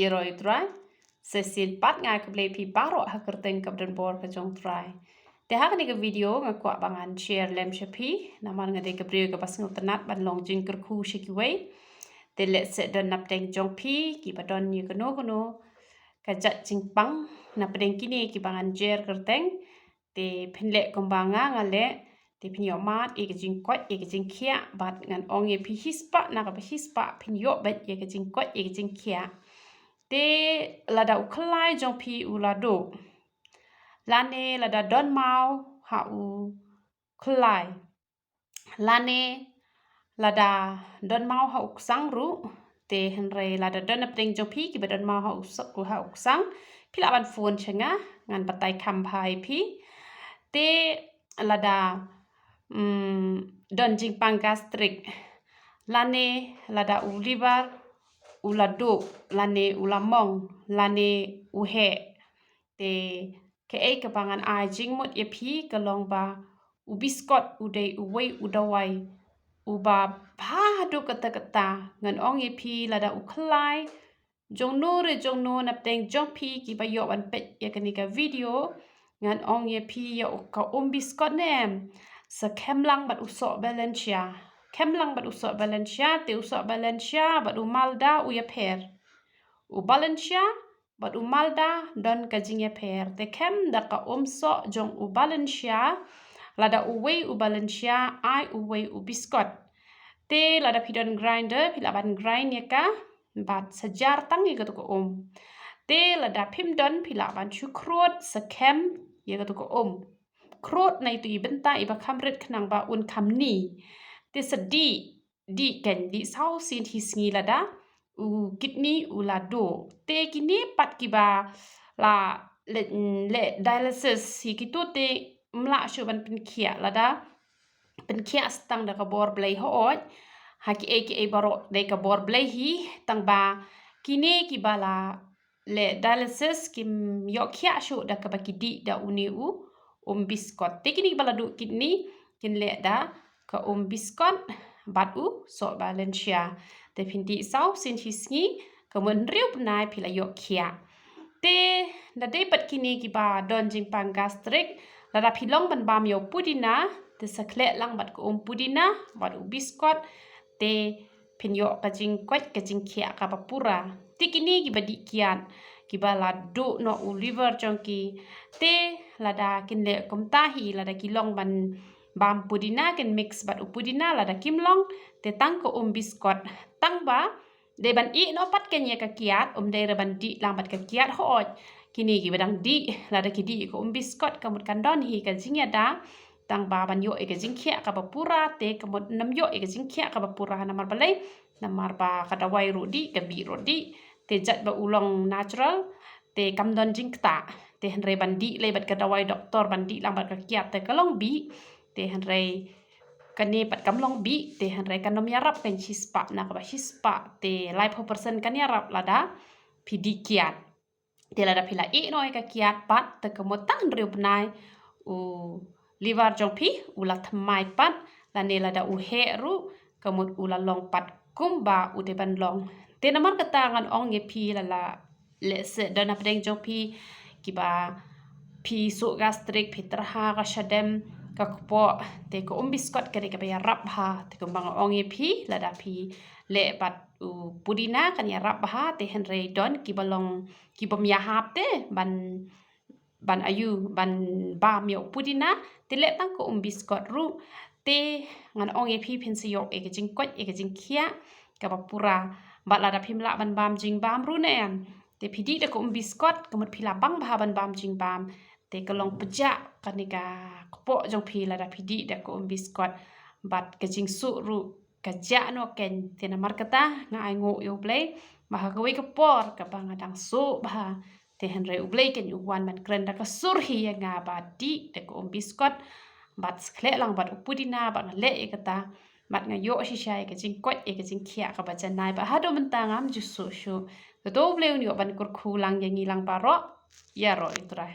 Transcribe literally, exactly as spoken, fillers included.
Ïaroh ïa u Trai. Sa shisien pat nga ai khublei ïa phi baroh ha ka kyrteng kaba donbor ka jong u Trai. Te ha kane ka video nga kwah ba ngan share lem sha phi, namar nga dei ka briew kaba sngewtynnat ban long jingkyrkhu sha kiwei. Te lehse don napdeng jong phi kiba don ïa kano kano ka jait jingpang napdeng kine kiba ngan jer kyrteng. Te phin leh kumba nga nga leh, te phin ïoh mad ïa ka jingkoit ïa ka jingkhiah, bad ngan ong ïa phi shispah na kaba shispah phin ïoh beit ïa ka jingkoit ïa ka jingkhiah. Te lada u khyllai jong phi u la duh, lane lada don maw ha u khyllai, lane lada don maw ha u ksang ruh. Te hynrei lada don napdeng jong phi kiba don maw ha u sa-, ha u ksang, phi lah ban phone sha nga, ngan batai kham bha ïa phi. Te lada, mm, don jingpang gastric, lane lada u liver u la duh, lane u la mong, lane u heh, te kaei kaba ngan ai jingmut ïa phi ka long ba u biskot u dei uwei u dawai uba bha haduh katta katta. Ngan ong ïa phi lada u khyllai jongno re jongno napdeng jong phi kiba ïoh ban peit ïa kane ka video, ngan ong ïa phi ïa u ka um biskot ne em, sa khem lang bad u soh Valencia. Khem lang bad u soh Valencia, te u soh Valencia bad u Malda u ïapher. U Valencia bad u Malda don ka jingïapher. Te khem da ka um soh jong u Valencia, lada uwei u Valencia ai uwei u biskot. Te lada phi don grinder, phi lah ban grind ïa ka, bad sa jar tang ïa katu ka um. Te lada phim don, phi lah ban shu khrud sa khem ïa katu ka um. Khrud na itu i bynta iba kham rit khnang ba un kham ni. Te sa dih, dih kein, dih saw sien hi sngi lada u kidney u la duh. Te kine pat kiba la leh, leh dialysis hi kitu te ym lah shuh ban pynkhiah lada pynkhiah sa tang da ka bor Blei hooid. Ha kiei kiei baroh dei ka bor Blei hi, tang ba kine kiba la leh dialysis kim ïoh khiah shuh da kaba ki dih da une u um biskot. Te kine kiba la duh kidney kin leh da ka um biskot bad u soh Valencia. Te phin dih saw sien hi sngi, ka mut hynriew bnai phi la ïoh khiah. Te da dei pat kine kiba don jingpang gastric, lada phi long ban bam ïa u pudina, te sa khleh lang bad ka um pudina bad u biskot, te phin ïoh ka jingkoit ka jingkhiah kaba pura. Te kine kiba dih kiad, kiba la duh noh u liver jong ki, te lada kin leh kumta hi, lada ki long ban bam pudina, kin mix bad u pudina, lada kim long, te tang ka um biskot. Tang ba dei ban ih noh pat kein ïa ka kiad, ym dei re ban dih lang bad ka kiad hooid. Kine kiba dang dih, lada ki dih ïa ka um biskot, ka mut kan don hi ka jingïada, tang ba ban ïoh ïa ka jingkhiah kaba pura, te ka mut nym ïoh ïa ka jingkhiah kaba pura. Namar balei? Namar ba ka dawai ruh dih, ka bih ruh dih. Te jait ba u long natural, te kam don jingktah. Te hynrei ban dih lei bad ka dawai doktor, ban dih lang bad ka kiad, te ka long bih. Te hynrei kane pat kam long bih, te hynrei kan nym ïarap kein shispah na kaba shispah, te laiphew percent kan ïarap lada phi dih kiad. Te lada phi la ih noh ïa ka kiad pat, te ka mut tang hynriew bnai u liver jong phi u la thymmai pat, lane lada u heh ruh ka mut u la long pat kumba u dei ban long. Te namar kata ngan ong ïa phi lada lehse don napdeng jong phi kiba phi suh gastric, phi tyrha ka shadem, ka kpoh, te ka um biskot ka dei kaba ïarap bha. Te kumba nga ong ïa phi, lada phi leh bad u pudina kan ïarap bha, te hynrei don kiba long, kibym ïahap te ban, ban ayu, ban bam ïa u pudina, te leh tang ka um biskot ruh, te ngan ong ïa phi phin sa ïoh ïa ka jingkoit ïa ka jingkhiah kaba pura. Bad lada phim lah ban bam jingbam ruh ne em, te phi dih da ka um biskot, ka mut phi la bang bha ban bam jingbam. Te ka long pjah kane ka kpoh jong phi lada phi dih da ka um biskot. Bad ka jingsuh ruh ka jah noh kein. Te namar kata nga ainguh ïa U Blei ba ha kawei ka por kaba nga dang suh bha, te hynrei U Blei kein u wan ban kren da ka sur hi ïa nga ba dih da ka um biskot bad sa khleh lang bad u pudina, bad nga leh ïa kata bad nga ïoh shisha ïa ka jingkoit ïa ka jingkhiah kaba janai, bad haduh mynta ngam ju suh shuh. Te to U Blei un ïoh ban kyrkhu lang ïa ngi lang baroh. Ïaroh ïa U Trai.